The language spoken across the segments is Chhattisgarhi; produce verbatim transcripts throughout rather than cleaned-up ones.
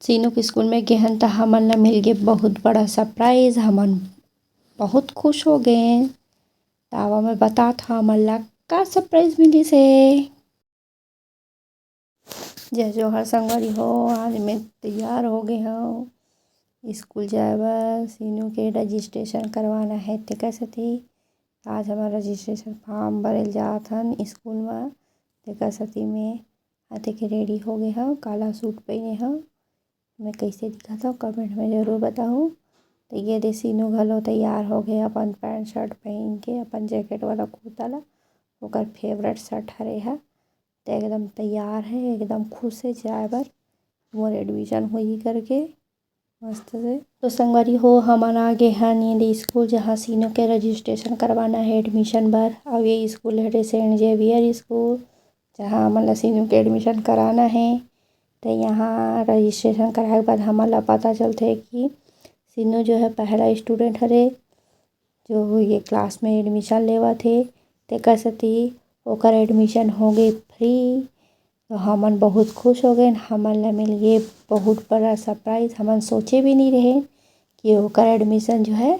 सीनू के स्कूल में गेहन, त हमन ला मिल गे बहुत बड़ा सरप्राइज। हमन बहुत खुश हो गए। त आवा, मैं बतात हव हमन ला का सरप्राइज मिलिस हे। जय जोहार संगवारी हो, आज मैं तैयार हो गए हव स्कूल जाए बर। सीनू के रजिस्ट्रेशन करवाना है, तेकर सेती आज हमन रजिस्ट्रेशन फॉर्म भरे ल जात हन स्कूल म। तेकर सेती मैं अतेक रेडी हो गए हव, काला सूट पहिने हव। मैं कइसे दिखत हव, कमेंट में जरूर बताहू। त ये दे सीनू घलो तैयार हो गए, अपन पैंट शर्ट पहिन के, अपन जैकेट वाला कुर्ता ला, ओकर फेवरेट शर्ट हरे हा। त एकदम तैयार हे, एकदम खुश हे जाए बर, मोर एडमिशन होही करके मस्त से। तो संगवारी हो, हमन आ गे हन ये दे स्कूल, जहाँ सीनू के रजिस्ट्रेशन करवाना है एडमिशन बर। अउ ये स्कूल हरे सेंट जेवियर स्कूल, जहाँ हमन ला सीनू के एडमिशन कराना है। तो यहाँ रजिस्ट्रेशन कराए के बाद हमन ला पता चलथे कि सीनू जो है पहला स्टूडेंट हरे, जो ये क्लास में एडमिशन लेवत हे, तेकर सेती ओकर एडमिशन हो गे फ्री। तो हमन बहुत खुश हो गए, हमन ला मिल गे बहुत बड़ा सरप्राइज। हमन सोचे भी नहीं रहे कि ओकर एडमिशन जो है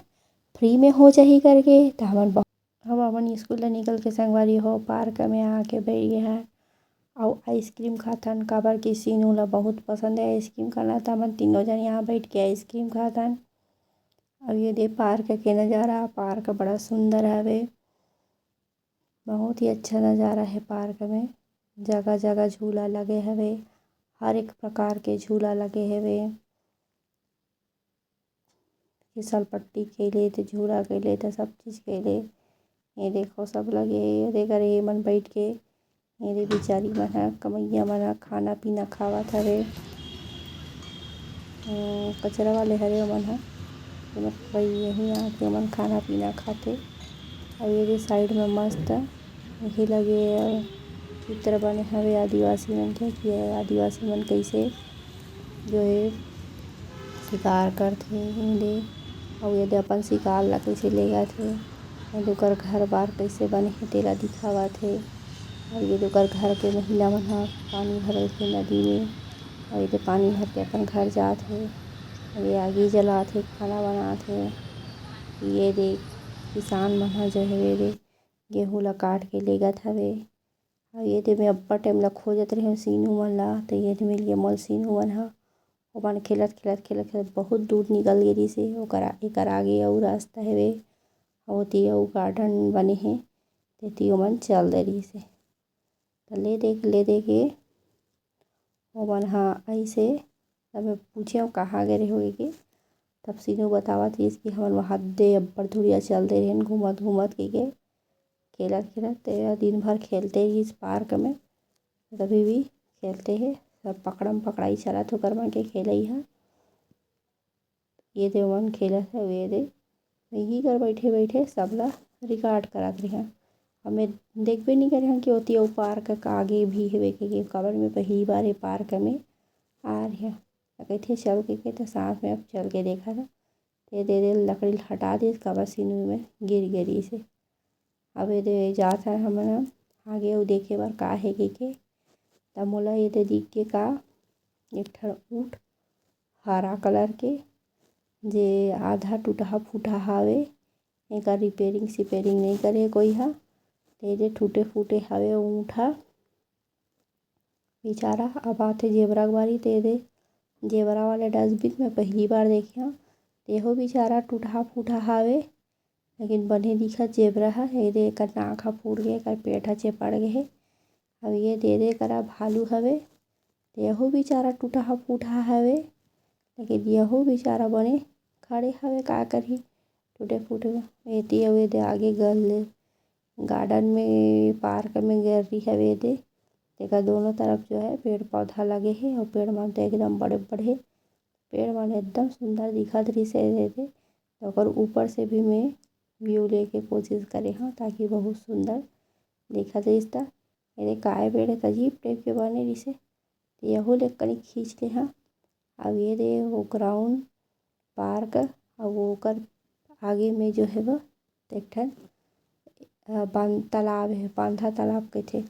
फ्री में हो जाही करके। तो हमन बहु-, हम अपन स्कूल ले निकल के संगवारी हो पार्क में आके बैठ गए हैं। अउ आइसक्रीम खाथन, काबर कि सीनू ला बहुत पसंद है आइसक्रीम खाना। तो हमन तीनों जन यहाँ बैठ के आइसक्रीम खाथन। अउ ये दे पार्क के नजारा, पार्क बड़ा सुंदर हवे, बहुत ही अच्छा नजारा है पार्क में। जगह जगह झूला लगे हवे, हर एक प्रकार के झूला लगे हवे, फिसल पट्टी के ले ते झूला के ले ते सब चीज के ले। ये देखो सब लगे हे, ये दे करे ये मन बैठ के, ये दे बिचारी मन ह, कमैया मन ह खाना पीना खावत हवे। अ, कचरा वाले हरे ओमन ह, ओमन भाई यहीं आके ओमन खाना पीना खाथे। अउ ये दे साइड में मस्त यही लगे चित्र बने हवे आदिवासी मन के, कि आदिवासी मन कैसे जो है शिकार करथे ये दे, अउ ये दे अपन शिकार ला कैसे ले जाथे, अउ ओकर घर बार कैसे बने हे तेला दिखावत हे। अउ ये दे ओकर घर के महिला मन ह पानी भरत हे नदी में, अउ ये दे पानी भर के अपन घर जात हे। अउ ये आगी जलात हे, खाना बनात हे। ये दे किसान मन ह जो हे ये दे गेहूं ला काट के लेगत हवे। अउ ये दे मैं अब्बड़ टाइम ला खोजत रहेंव सीनू मन ला, त ये दे मिल गे मोला सीनू मन ह। ओमन खेलत, खेलत, खेलत, खेलत बहुत दूर निकल गे रिहिस हे। ओकर आ-, एकर आगे अउ रास्ता हेवे, अउ ओती अउ गार्डन बने हे, तेती ओमन चल दे रिहिस हे। त ले दे के, ले दे के ओमन ह अइसे, तब मैं पूछेंव, "कहाँ गे रहे हो?" कहिके। तब सीनू बतावत रिहिस कि हमन वहाँ दे अब्बड़ दुरिहा चल दे रहेन, घूमत, घूमत कहिके। खेलत, खेलत, तेला दिन भर खेलते रिहिस पार्क में, तभी भी खेलते हे। सब पकड़म पकड़ाई चलत हे ओकर मन के खेलई ह। ये दे ओमन खेलत हे, ये दे इही कर बैठे बैठे सबला रिकॉर्ड करत रहेंव। अब मैं देखबे नहीं करे हंव कि ओती अउ पार्क का आगे भी हेवे के, के काबर मैं पहिली बार ये पार्क में आ रहेंव। त कहिथे चल के, के त साथ में अब चल के देखत हंव। ते दे दे लकड़ी ल हटा दिस, काबर सीनू में गिर गे रिहिस हे। अब ये दे जात हन हमन ह आगे अउ देखे बर का हे कहिके। त मोला ये दे दिख गे का एक ठन ऊँट हरा कलर के, जे आधा टूटहा फूटहा हावे, एकर रिपेयरिंग सिपेयरिंग नइ करे कोई ह, ते दे टूटे फूटे हावे ऊँट ह। बेचारा अब आथे जेबरा के बारी, ते दे जेबरा वाले डस्टबिन में पहिली बार देखे हंव। तेहो बेचारा टूटहा फूटहा हावे, लेकिन बने दिखत जेबरा ह। ये दे एकर नाक ह फूट गे, एकर पेट ह चेपड़ गे हे। अब ये दे दे करा भालू हवे, तेहू बेचारा टूटहा फूटहा हवे, लेकिन यहू बेचारा बने खड़े हवे, का करही, टूटे फूटे में। एती अउ ये दे आगे गल गार्डन में, पार्क में गैलरी हवे दे, तेकर दोनों तरफ जो है पेड़ पौधा लगे हे, अउ पेड़ मन तो एकदम बड़े बड़े हे। पेड़ मन एकदम सुंदर दिखत रहिस हे दे, त ओकर ऊपर से भी मैं व्यू लेके कोशिश करे हंव, ताकि बहुत सुंदर दिखत रहिस। त एदे काय पेड़ हे, अजीब टाइप के बने रहिस हे, त यहू ले कनी खींच ले हंव। अब ये दे वो ग्राउंड पार्क, अउ ओकर आगे में जो हे वो एक ठन, अ, बांध, तालाब हे, बांधा तालाब कहिथे।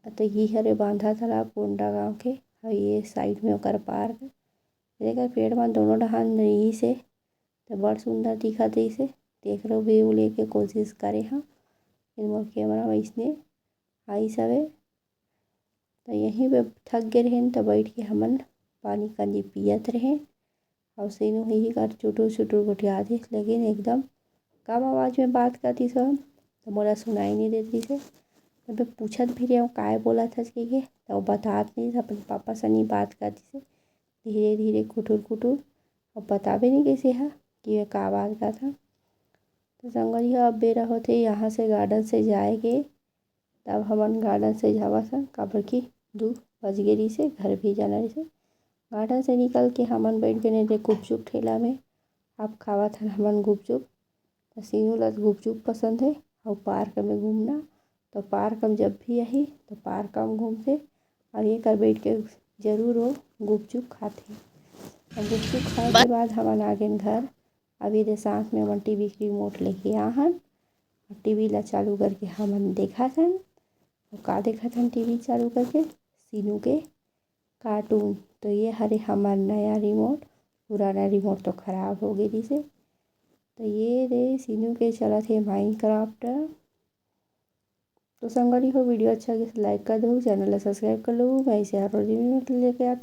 त ये हरे बांधा तालाब कोंडागांव के। अउ ये साइड में ओकर पार्क। जेकर पेड़ मन दोनों डहान रिहिस हे, त बड़ सुंदर दिखत रहिस हे। तेकरो view लेके कोशिश करे हंव, लेकिन मोर camera वइसने आइस हवे। त यहीं पे थक गे रहेन, त बइठ के हमन पानी कांजी पियत रहेन। अउ सीनू ही कर चुटुर चुटुर गोठियात रहिस, लेकिन एकदम कम आवाज में बात करतिस हन, त मोला सुनाई नइ देत रहिस हे। त मैं पूछत भी रहेंव, "काय बोलत हस?" कहिके, त वो बतात नइ, अपन पापा सनी बात करतिस हे, धीरे धीरे, कुटुर कुटुर, अब बताबे नइ कइसे हा कि ये का बात करत हन। त संगवारी हो, अब बेरा होथे यहाँ से garden से जाए के, तब हमन garden से जावत हन, काबर कि दू बज गे रहिस हे, घर भी जाना रहिस हे। Garden से निकल के हमन बइठ गेन एदे गुपचुप ठेला में, अब खावत हन हमन गुपचुप। त सीनू ल गुपचुप पसंद हे अउ पार्क में घूमना, त पार्क में जब भी आही त पार्क में घूमथे, अउ एकर बइठ के जरूर वो गुपचुप खाथे। अउ गुपचुप खाए के बाद हमन आ गेन घर। अब एदे साथ में हमन टीवी के रिमोट लेके आ हन, अउ टीवी ला चालू करके हमन देखत हन। अउ का देखत हन टीवी चालू करके? सीनू के कार्टून। तो ये हरे हमर नया रिमोट, पुराना रिमोट तो खराब हो गे रहिस हे। तो ये रे सीनू के चलत हे माइनक्राफ्ट। तो संगवारी हो, वीडियो अच्छा लगे तो like कर दो, चैनल ला subscribe कर लो। मैं इसे हर रोज रिमोट लेके आती